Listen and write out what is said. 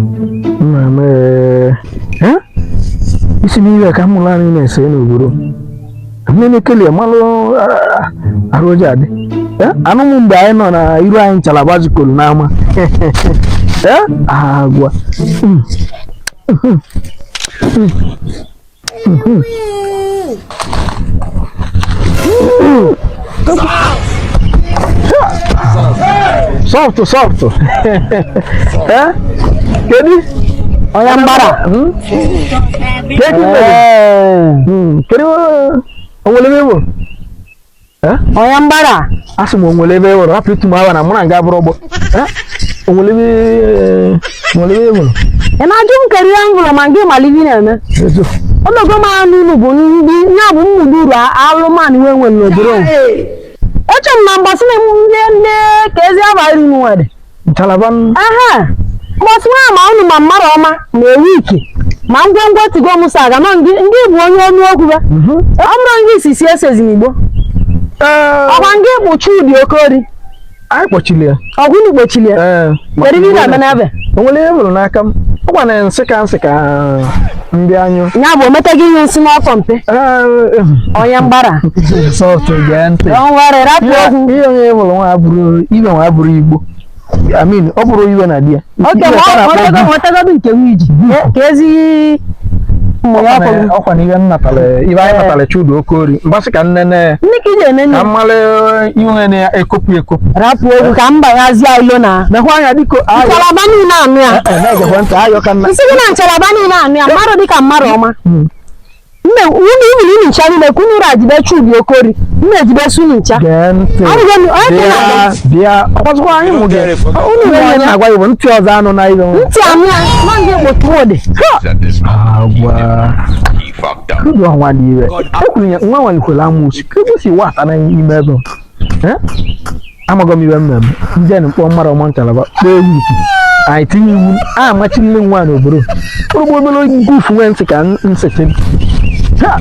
Nna m ee, isi n'ihe ka mụrụ anyị na-ese n'obodo mmene kele malụ arụ oji adị. Anụ m mgbe anyị nọ na iru anyị nchalaba zukọrọ n'ama. Ee, agwa. Soft soft. Ee, kedu onye mgbara? Kedu mere? Kedu onwere ebe ịbụ? Onye mgbara. Asị m onwere ebe ịbụrụ, hapụ ịtụ m awa na mụ na nga bụrụ ọgbọ. Onwere ebe onwere ebe ịbụrụ? Ị na-ajụ m kedu ihe m hụrụ ma gị mara ihe ị na-eme. Onogo m anụ unu bụ ndị ya bụ mmụduru alụmanụ nwe nwere n'obodo m. Eche m na mgbasị na ndị ndị ka ezi abalị unu nwere. Ntalaba. Aha mgbasị nwa ma unu ma mmadụ ọma ma ewu ike ma ngwongwo tigo m saga nọ ndị ndị bụ onye ọnụ okwu ya. Ọ bụrụ ndị isi si esezi n'igbo. Ọkwa ndị kpuchi ụdị okori. Anyị kpọchiri ya. Ọgwụ unu kpochiri ya. Ee. Kedu ihe ị na-eme n'ebe? Onwere ihe hụrụ n'aka m? Ọ gwa na nsị ka nsị ka ndị anyụ. Ya bụ ometa gị ihe nsị n'ọkọ mpe. Onye mgbara. Soft, gee ntị. Don't worry, rapụ okwu. Ihe onye hụrụ nwa abụrụ ibe nwa abụrụ igbo. I mean, ọ bụrụ iwe na di ya. Oke Iwe ka a na-akpọ beef. nwetagodu nke nwiji ka ezi mmụọ ọkụ gị. Ọkwa na ihe m natara, ibe anyị natara Chude Okori mgbasị ka nnene Ndị ka iji ene nne. ka mmalụ ihe na-ekopụ ekopụ. Rapụ okwu ka m banyazie ilo na Mekwa anya dịka ayọ. Nchalaba niile anụ ya. Na-egekwa ntị, ayọ ka nna. Nsị gị na nchalaba niile anụ ya, mmadụ dịka mmadụ ọma. Nne unu unu unu ncha niile ka unu ra jide Chudi Okori, nne ejide su unu ncha. Gee ntị. Arụgo m onye ka Bịa na-agba. Bịa, ọkwazikwa anyị mụ gị Unu ihe nwere onye na-agwa gị bụ ntị ọzọ anụ na ibe nwa. Ntị anụ ya nọ ndị kpọtụ ụdị. Agwa. He fucked up. Ndụ ọnwa dị ire ekwuru ya nwa nwalikwere amụsụ ka ebe si wata na ime ebe m. Eh? Amago m ibe mmemme nje na mkpọ mmadụ ọma nkalaba kpọọ ewu iti anyị tinye iwu a amachilile nwa n'obodo ụrụgbo obere gufu nwee ntị ka nsị. Ha!